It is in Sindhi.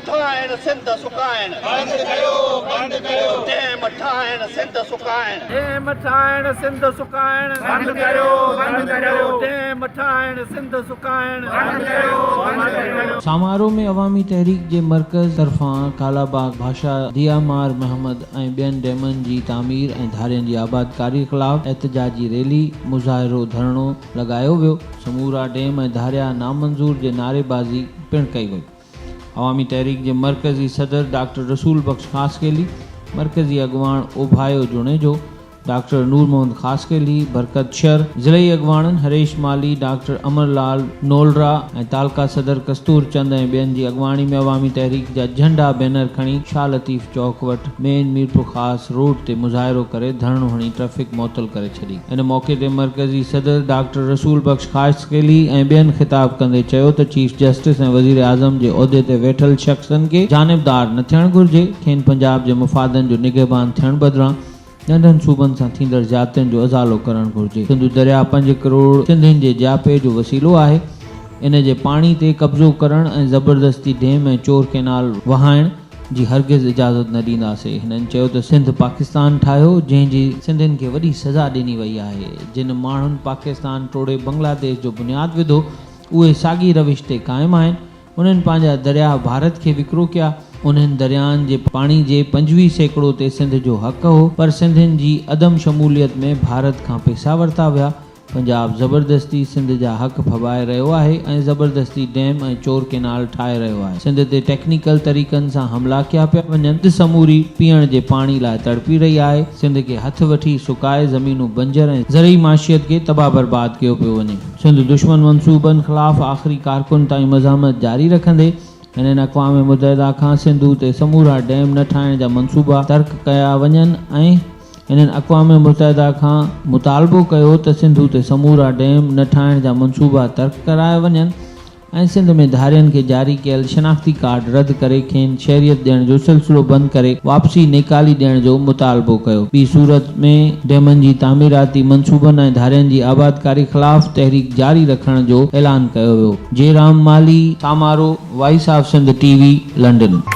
ٺاهڻ سنڌ سڪائڻ. بند ڪيو بند ڪيو. ڊيم ٺاهڻ سنڌ سڪائڻ. ڊيم ٺاهڻ سنڌ سڪائڻ. بند ڪيو بند ڪيو. ڊيم ٺاهڻ سنڌ سڪائڻ. بند ڪيو بند ڪيو. سامارو ۾ عوامي تحريڪ جي مرڪز طرفان ڪالاباغ، ڀاشا، ديامار محمد ۽ ٻين ڊيمن جي تعمير ۽ ڌارين جي آبادڪاري خلاف احتجاجي ريلي، مظاهرو، ڌرڻو لڳايو ويو، سمورا ڊيم ۽ ڌاريا نامنظور جي نعريبازي پڻ ڪئي وئي. عوامي تحريڪ جي مرڪزي صدر ڊاڪٽر رسول بخش خاصخيلي، مرڪزي اڳواڻ اوڀايو جوڻيجو، ڊاڪٽر نور محمد خاصخيلي، برڪت شر، ضلعي اڳواڻن هريش مالهي، ڊاڪٽر امر لال نولرا ۽ تعلقه صدر ڪستور چند ۽ ٻين جي اڳواڻي ۾ عوامي تحريڪ جا جهنڊا بينر کڻي شاهه لطيف چوڪ وٽ مين ميرپورخاص روڊ تي مظاهرو ڪري ڌرڻو هڻي ٽريفڪ معطل ڪري ڇڏي. ان موقعي تي مرڪزي صدر ڊاڪٽر رسول بخش خاصخيلي ۽ ٻين خطاب ڪندي چيو ته چيف جسٽس ۽ وزيراعظم جي عهدي تي ويٺل شخصن کي جانبدار نه ٿيڻ گهرجي، کين پنجاب جي مفادن جو نگهبان ٿيڻ بدران ننڍن صوبن سان ٿيندڙ زيادتين جو ازالو ڪرڻ گهرجي. سنڌو درياء پنج ڪروڙ سنڌين جي جياپي جو وسيلو آهي، ان جي پاڻي تي قبضو ڪرڻ ۽ زبردستي ڊيم ۽ چور ڪئنال وهائڻ جي هرگز اجازت نه ڏينداسين. هنن چيو ته سنڌ پاڪستان ٺاهيو جنهن جي سنڌين کي وڏي سزا ڏني وئي آهي، جن ماڻهن پاڪستان ٽوڙي بنگلاديش جو بنياد وڌو اهي ساڳي روش تي قائم آهن، انهن پنهنجا درياهه ڀارت کي وڪرو ڪيا، انهن درياهن جي پاڻي جي 25% تي سنڌ جو حق هو پر سنڌين جي عدم شموليت ۾ ڀارت کان پئسا ورتا ويا، پنجاب زبردستي سنڌ جا حق ڦٻائي رهيو آهي ۽ زبردستي ڊيم ۽ چور ڪينال ٺاهي رهيو آهي. سنڌ تي ٽيڪنيڪل طريقن سان حملا ڪيا پيا وڃن. سنڌ سموري پيئڻ جي پاڻي لاء تڙپي رهي آهي. سنڌ کي هٿ وٺي سڪائي زمينون بنجر ۽ زرعي معشيت کي تباهه برباد ڪيو پيو وڃي. سنڌ دشمن منصوبن خلاف آخري ڪارڪن تائين مزاحمت جاري رکندي هنن اقوام متحده کان سنڌو تي سمورا ڊيم نه ٺاهڻ جا منصوبا ترڪ ڪيا وڃن ۽ هنن اقوام متحده کان مطالبو ڪيو ته سنڌو تي سمورا ڊيم نه ٺاهڻ جا منصوبا ترڪ ڪرايا وڃن ۽ سنڌ ۾ ڌارين کي جاري ڪيل شناختي ڪارڊ رد ڪري کين شهريت ڏيڻ جو سلسلو بند ڪري واپسي نيڪالي ڏيڻ جو مطالبو ڪيو ٻي صورت ۾ ڊيمن جي تعميراتي منصوبن ۽ ڌارين جي آبادڪاري خلاف تحريڪ جاري رکڻ جو اعلان ڪيو ويو. Jai Ram Malhi, Samaro, voice of Sindh T V, London.